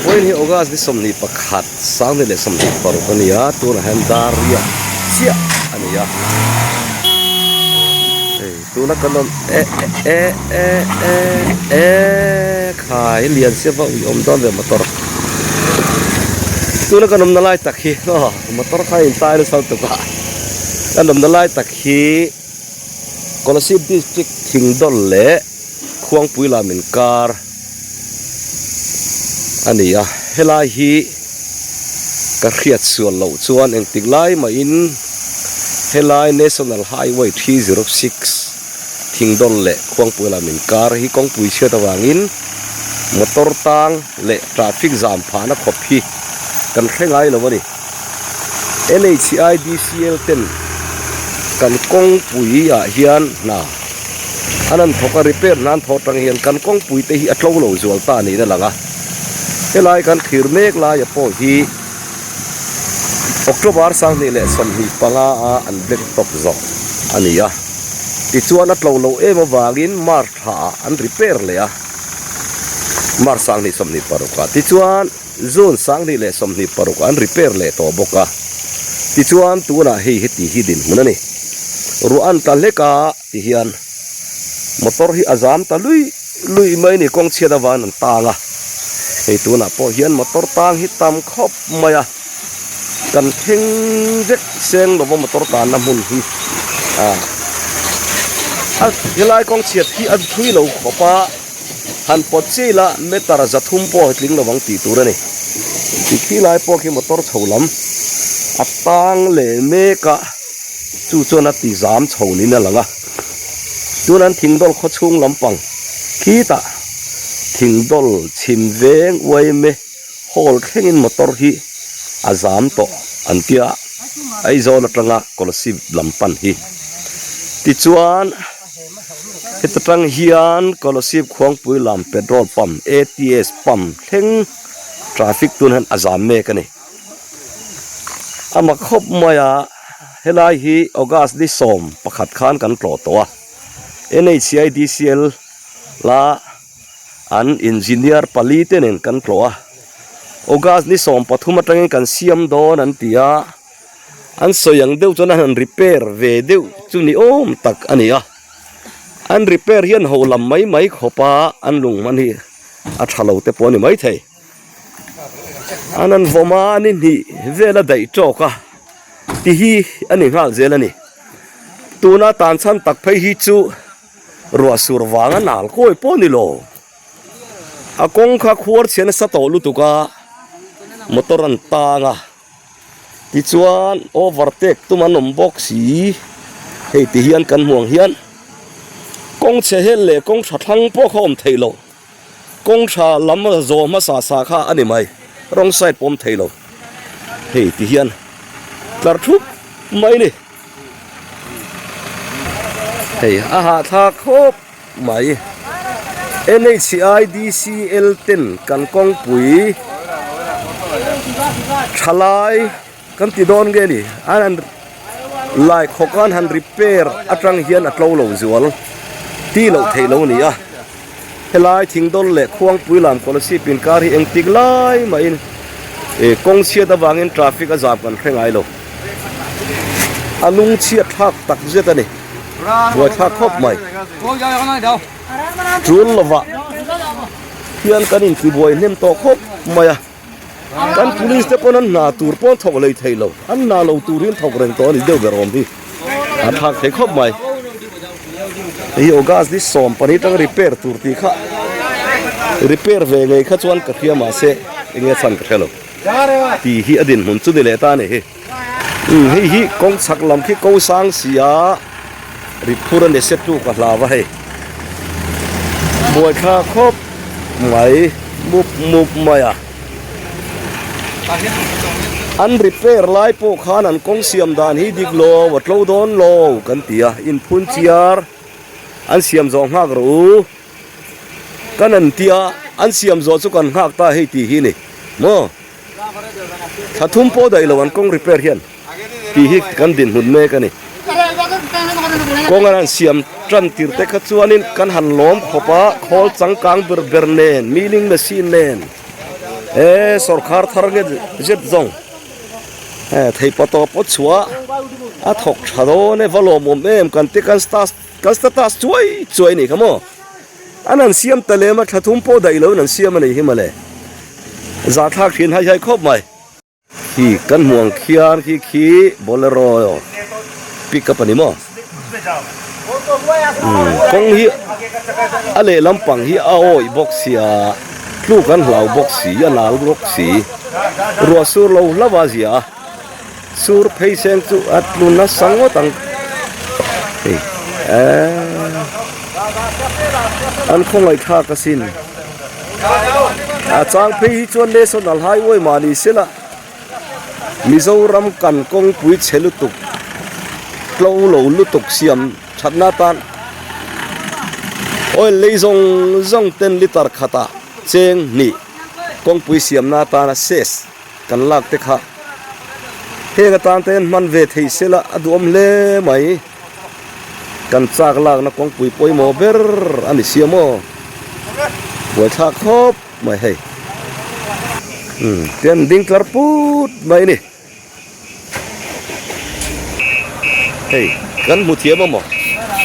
Vawiin hi August ni 21 sanghnih leh 26 a ni a, tunah hian dar riat chiah a ni a. Hei tuna kan awm e e e e e khai lian sia va ui awm dawn ve motor. Tuna kan awmna lai tak hi aw motor kha a intlai nasa lutuk a, kan awmna lai tak hi Kolasib district Thingdawl leh Khuangpui lam inkar a ni a, helai hi ka hriat sual loh chuan engtik lai mahin helai National Highway 306 Thingdawl leh Khuangpui lam inkar hi kawngpui chhiat avangin motor tang leh traffic zam phahna khawp hi kan hre ngai lo a ni. NHIDCL ten kan kawngpui ah hian hna an han thawk a, repair hna an thawh atang hian kan kawngpui te hi a tlo lo zual ta niin a lang a. Helai kan thlir mek laia pawh hi October 2025 a an black top zawh a ni a, tichuan a tlo lo em avangin March thla ah an repair leh a, March 2026 ah tichuan. June 2026 an repair leh tawh bawk a, tichuan tunah hei heti hi dinhmun a ni. Ruah an tla hlek a ti hian motor hi a zam ta lui lui mai a ni, kawng chhiat avangin an tang a, hei tunah pawh hian motor tang hi tam khawp mai a, kan thleng vek seng lova motor tanna hmun hi a helai kawng chhiat hi a thui lo khawp a. Han pawt chiah ila meter 300 pawh hi tling lovang tih tur a ni. Tih khi lai pawh khi motor chho lam a tang leh mek a, chu chuan a ti zam chho niin a lang a. Tuna an thingdawl khaw chhung lampang khitah thingdawl chhim veng uaime hall thlengin motor hi a zam tawh an tia Aizawl atanga Kolasib lam pan hi. Tichuan. Heta tang hian Kolasib Khuangpui lam petrol pump ATS pump thleng traffic tun hian a zam mek a ni. A mak khawp mai a, helai hi August ni 11 khan kan tlawh tawh a, NHIDCL la an engineer pali te nen kan tlawh a, August ni 13 atangin kan siam dawn an ti a. An sawi ang deuh chuan an han repair ve deuh chu ni awm tak a ni a, an repair hian ho lam mai mai khawp a an lung hman hi a tha lo te pawh a ni maithei. An han vawm a ni hnih vel a daih tawk a ti hi a ni nghal zel a ni. Tuna tan chhan tak phei hi chu ruah sur vanga nal kawi pawh a ni lo. A kawng kha khuar chhe nasa tawh lutuk a motor an tang a. Tichuan overtake tum an awm bawk si, hei ti hian kan hmuh ang hian kawng chhe hel leh kawng tha thlang pawh kha awm theih loh, kawng tha lam zawh hmasa sa kha a ni mai, wrong side pawh awm theih loh, hei ti hian tlar thup mai a ni. Hei a hahthlak khawp mai. NHIDCL ten kan kawngpui thalai kan ti dawn nge ni an han lai khawk an han repair atang hian a tlo lo zual ti loh theih lo a ni a helai thingdawl leh khuangpui lam Kolasib inkar hi engtik lai mahin ih kawng chhiat avangin traffic a zam kan hre ngai lo a lung chhiat thlak tak zet a ni. Buaithlak khawp mai. Tul lovah hian kan intibuai hnem tawh khawp mai a. Kan police te pawn an hna tur pawn thawk lei thei lo. An hna lo tur hi an thawk reng tawh a ni deuh ber awm hi. A thlak thei khawp mai. Hei hi August ni 12 tang repair tur tih kha repair ve ngei kha chuan ka hria mahse enge chhan ka hre lo. Tih hi a dinhmun chu ni leh ta a ni hi. Umm hei hi kawng chhak lam khi ko sang si a rit phur a ni se tluk a hlau a hei buaithla khawp mai mup mup mai a an repair lai pawh khan an kawng siam dan hi dik lo a tlo dawn lo kan ti a inphun chiar an siam zawh nghak rawh u kan an tia an siam zawh chu kan nghak ta hei tih hi a ni maw. Thla thum pawh daih lo an kawng repair hian tih hi kan dinhmun mek a ni. Kawng an han siam tan tir te kha chuanin kan han lawm khawp a, khawl changkang ber ber nen, milling machine nen E sorkar thar nge zet zawng e theipa tawp aw chhuah a thawk tha dawn e va lawmawm em kan te kan stas kan status chuai chuai a nih kha maw an han siam ta lem a thla thum pawh daih loin an siam a nih hi mawle zahthlak thin hai hai khawp mai. Khi kan hmuh ang khian khi khi bolero pick up a ni maw umm kawng hi a lehlam pang hi a awih bawk sia tluk an hlau bawk si a nal bawk si ruah sur lo hlauh a zia a sur phei seng chu a tlu nasa ngawt ang hei eee an khawngaihthlak asin. A chang phei hi chuan National Highway mah ni se la Mizoram kan kawngpui chhe lutuk tlo lo lutuk siam thatna atan oil lei zawng zawng ten liter khatah cheng hnih kawngpui siamna atana ses kan lak te kha heng atan te hian hman ve thei se la a duhawm hle mai. Kan chak lakna kawngpui pawimawh ber a ni sia maw? Buaithlak khawp mai hei. Umm tian ding tlar put mai a ni. Hei kan hmu thiam a maw?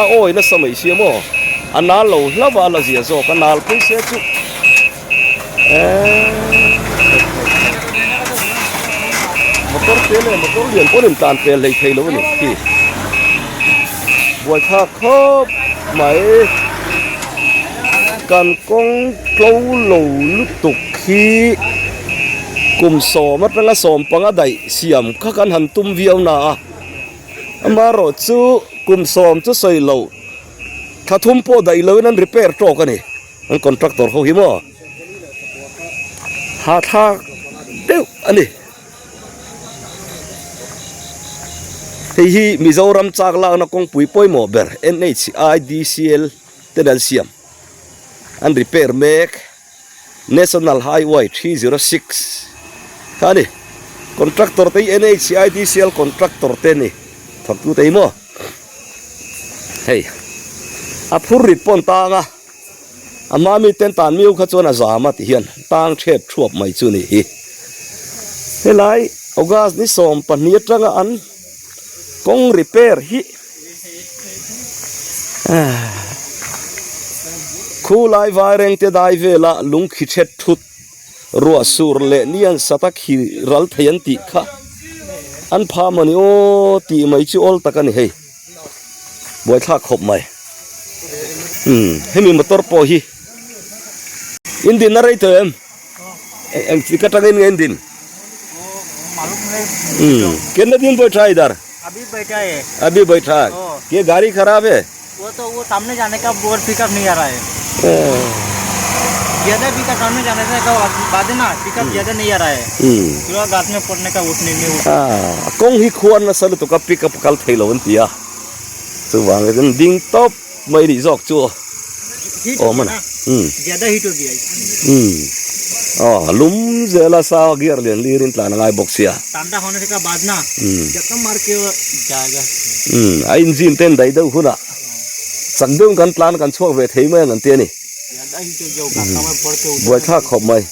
A awi nasa mai sia maw? A nal lo hlauh a, a la zia zawk a nal pui se chu. Eeee motor te leh motor lian pawh in tlan pel hlei thei lo a ni khi buaithlak khawp mai kan kawng tlo lo lutuk hi kum sawm atanga sawm panga daih siam kha kan han tum viau na a amaherawh chu kum sawm chu sawi loh thla thum pawh daih loin an repair tawk a ni. An contractor ho hi maw hahthlak deuh a ni. Hei hi Mizoram chak lakna kawngpui pawimawh ber NHIDCL ten an siam an repair mek National Highway 306 kha a ni. Contractor te hi NHIDCL contractor te a ni thawktute hi maw hei a phur rit pawn tang a. A hma mi ten tan miu kha chuan a zam a ti hian tang thep thuap mai chu ni hi. Helai August ni 12 atanga an kawng repair hi Khulai Vairengte dai vela lungkhi thet thut ruah sur leh nian sata khi ral thei an tih kha an pha mawni aw tih mai chu awl tak a ni hei. Buaithlak khawp mai. Umm hemi motor pawh hi in din a rei tawh em? Eng chi ka tangin nge in din? Umm kitna din baitha hai idhar? Abhi baitha hai. Abhi baitha hai. Ye gari kharab hai? Wo to wo samne jane ka bor pickup nahi aa raha hai. ज़्यादा पिकअप सामने जाने से का बाद ना पिकअप ज़्यादा नहीं आ रहा है पूरा गात में पड़ने का उठने नहीं उठ Ah, kawng hi khuan nasa lutuk a pickup kal thei lo an ti a chuvang chuan ding tawp mai nih zawk chu awm a ni umm ज़्यादा हिट हो गया umm aw lum zela sa gear lian hlir in tlan a ngai bawk sia ठंडा होने का बाद ना जख्म मार के जाएगा umm a engine te an daih deuh hunah chak deuhin kan tlan kan chhuak ve thei mai ang an ti a ni. Buaithlak khawp mai.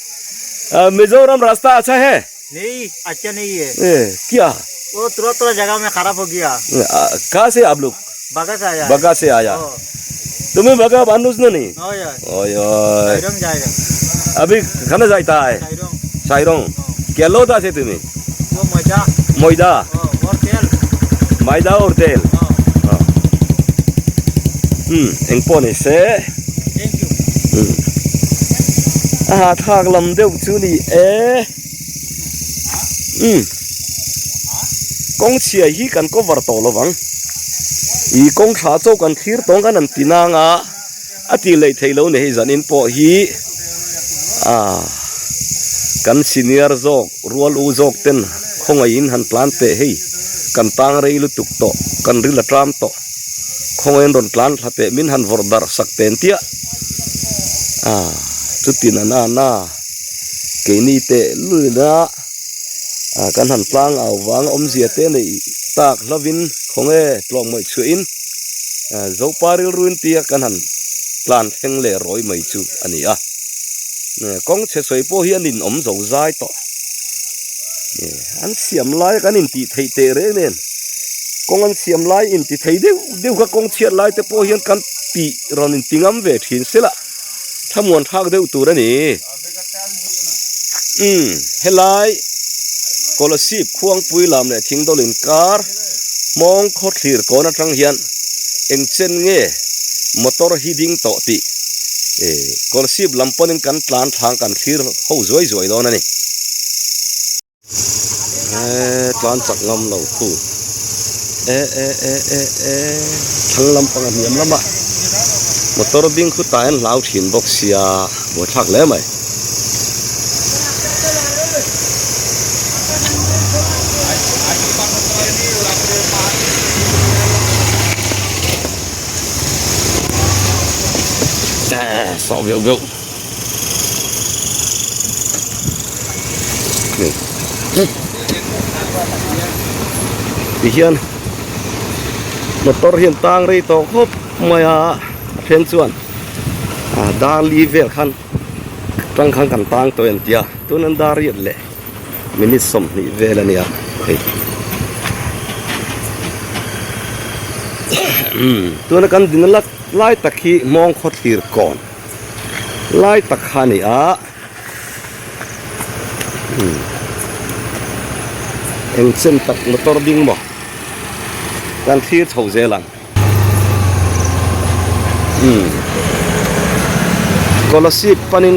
Mizoram rasta acha hai? Nahi acha nahi hai. Kya? Wo thora thora jagah mein kharab ho gaya. Kahan se aap log? Baga se aaya. Baga se aaya. Tumi baga manus na nahi? Oi oi. Sairang jayega. Abhi khana jaita hai? Sairang. Sairang. Kya lota se tumi? Wo maida. Maida. Aur tel. Maida aur tel. Umm engpawh ni se. Umm a hahthlak lam deuh chu ni e. Umm kawng chhia hi kan cover tawh lo vang. Ih kawng tha chaw kan thlir tawng kan han ti nang a a tih leh theih lo ni hei zanin pawh hi ah kan senior zawk rual u zawk ten khawngaihin han tlan teh hei kan tang rei lutuk tawh kan ril a ṭam tawh. Khawngaiin rawn tlan thla teh min han vawrh darh sak ten tiah a chutin a na na keini teh lulina a kan han tlang au vang awmzia te neih tak hlovin khawnge tlawmngaih chhuahin Zopa rilruin tia kan han tlan thleng leh rawi mai chu a ni a. Kawng chhe sawi pawh hi an inawm zo zai tawh. An siam lai kan intih theih teh reng nen kawng an siam lai inti thei deuh deuh kha kawng chhiat lai te pawh hian kan tih rawn inti ngam ve thin sela thlamuan thlak deuh tur a ni. Umm helai Kolasib khuangpui lam leh Thingdawl inkar hmawng khawthlir kawn atang hian eng chen nge motor hi ding tawh tih Kolasib lam pawnin kan tlan thlang kan thlir ho zuai zuai dawn a ni. Eee tlan chak ngam lo khu e e e e e thlang lampang a hniam lama motor ding khu tai an hlau thin bawk sia buaithlak hle mai. Sawh veuh veuh. Tihian motor hian tang rei tawh khawp mai a a then chuan dar li vel khan tang khan kan tang tawh em tia tun an dar riat leh minute 20 vel a nia hei tuna kan din lai tak hi mawng khaw thlir kawn. Lai tak kha a ni a umm eng chen tak motor ding maw kan thlir chho zel ang umm Kolasib panin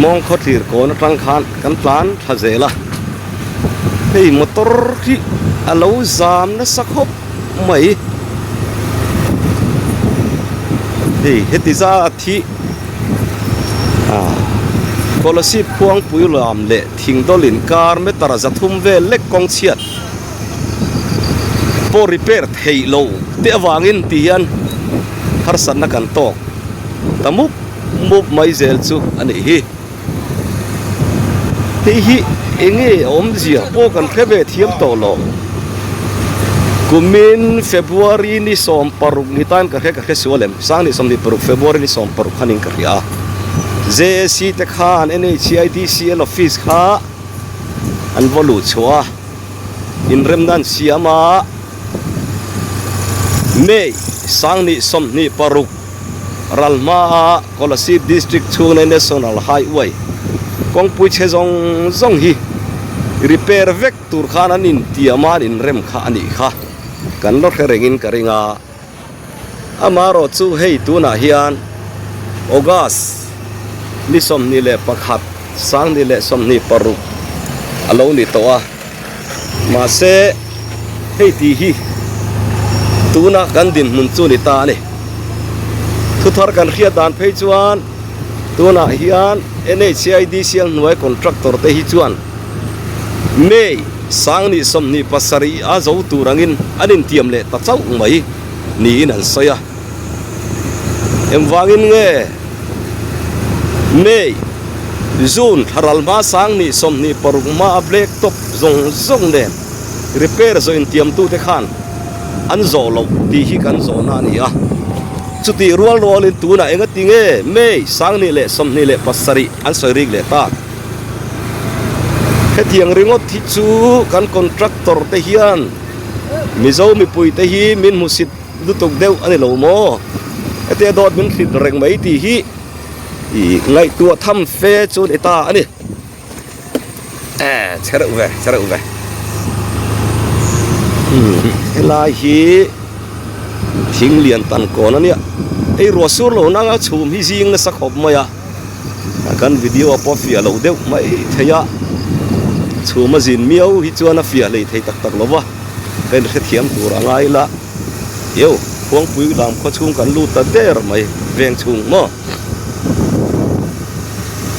mawng khaw thlir kawn atang khan kan tlan thla zel a hei motor hi a lo zam nasa khawp mai hei heti zat hi ah Kolasib khuangpui lam leh thingdawl inkar meter zathum vel lek kawng chhiat pawh repair theih lo te avangin ti hian harsatna kan tawk ta mup mup mai zel chu a nih hi. Hei hi enge awmzia pawh kan hre ve thiam tawh lo. Kumin February ni 16 ni tan ka hre ka hre sual em? Sang ni 26 February ni 16 khanin ka hria a. JAC te khan NHIDCL office kha an va luh chhuah a, inremna an siam a, May sang ni 26 ral hmaa Kolasib District chhunga National Highway kawngpui chhe zawng zawng hi repair vek tur khan an intiam a, an inrem kha a nih kha. Kan la hre rengin ka ring a. Amaherawh chu hei tunah hian August ni 21, 2026 a lo ni tawh a. Mahse hei tih hi tuna kan dinhmun chu ni ta a ni. Thuthar kan hriat dan phei chuan tunah hian NHIDCL hnuai contractor te hi chuan May 2027 a zo tur angin an intiam leh ta chauh mai niin an sawi a. Engvangin nge May, June thla ral hma 2026 hma a black top zawng zawng nen repair zawh intiamtute khan an zawh loh tih hi kan zawhna a ni a. Chutih rual rualin tunah engati nge May 2027 an sawi rik leh tak? Hetiang ringawt hi chu kan contractor te hian Mizo mipuite hi min hmusit lutuk deuh a ni lo maw? Hetia dawt min hrilh reng mai tih hi ih ngaihtuah tham fe chu a ni ta a ni. Eh che reuh ve che reuh ve. Umm helai hi thing lian tan kawn a nia. Hei ruah sur lo nanga chhum hi zing nasa khawp mai a. Kan video a pawh fiah lo deuh mai thei a. Chhum a zin miau hi chuan a fiah hlei thei tak tak lo va. Ka inhrethiam tur a ngai la. Io, khuangpui lam khaw chhung kan lut ta der mai, veng chhung maw?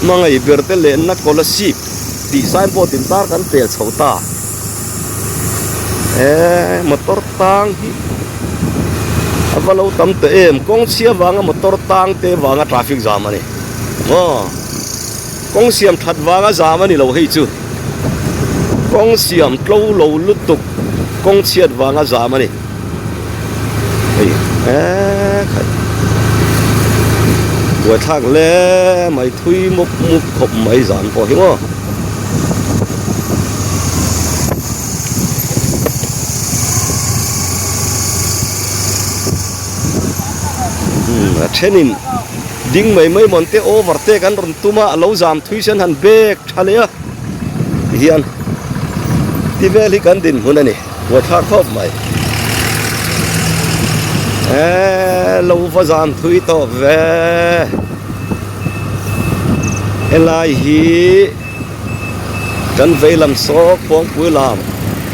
Hmangaih ber te lenna Kolasib tih signboard in tar kan pel chho ta. Eee, motor tang hi a va lo tam tawh em, kawng chhia vanga motor tang te vanga traffic jam a ni maw? Kawng siam that vanga zam a ni lo hei chu. Kawng siam tlo lo lutuk kawng chhiat vanga zam a ni. Hei eee khat. Buaithlak hle mai thui mup mup khawp mai zan pawh hi maw. A thenin ding mai mai mawn te over te kan rawn tum a a lo zam thui sen han bek tha leh a tihian ti vel hi kan dinhmun a ni buaithlak khawp mai eee lo va zam thui tawh ve helai hi kan vei lam saw khuangpui lam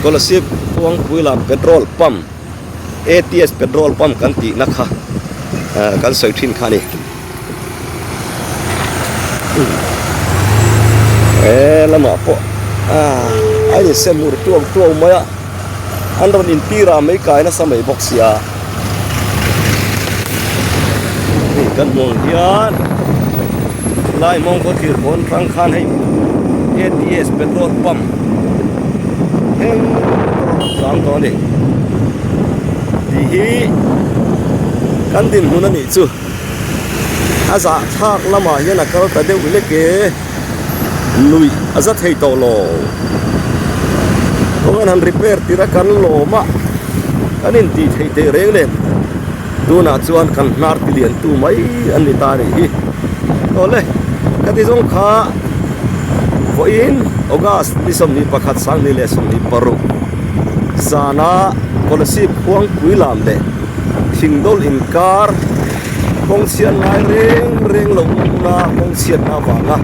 Kolasib khuangpui lam petrol pump. ATS petrol pump kan tih na kha kan sawi thin kha a ni. He lamah pawh a insem ur tuau tuau mai a, an rawn intir a mei kai nasa mai bawk sia. Hei kan hmuh ang hian lai mawng khaw thlir pawn tang khan hei ATS petrol pump thleng zang tawh a ni tih hi kan dinhmun a nih chu a zahthlak lamah hian a kal ta deuh hlek e nuih a za thei tawh lo kawng an han repair tir a kan lawm a kan intih theih teh reng nen tunah chuan kan hnar ti lian tu mai an ni ta a nih hi awle ka ti zawng kha vawiin August ni 21 2026 zana Kolasib khuangpui lam leh thingdawl inkar kawng chhiat ngai reng reng loh na kawng chhiatna avanga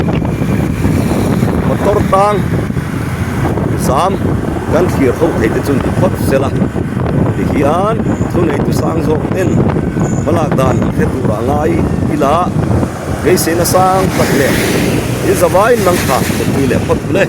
motor tang zam kan thlir ho thei te chu ni phawt sela tihian thuneitu sang zawk ten hmalak dan an hre tur ah ngai ila beiseina sang tak leh in zavai in lang tha mutpui leh phawt le.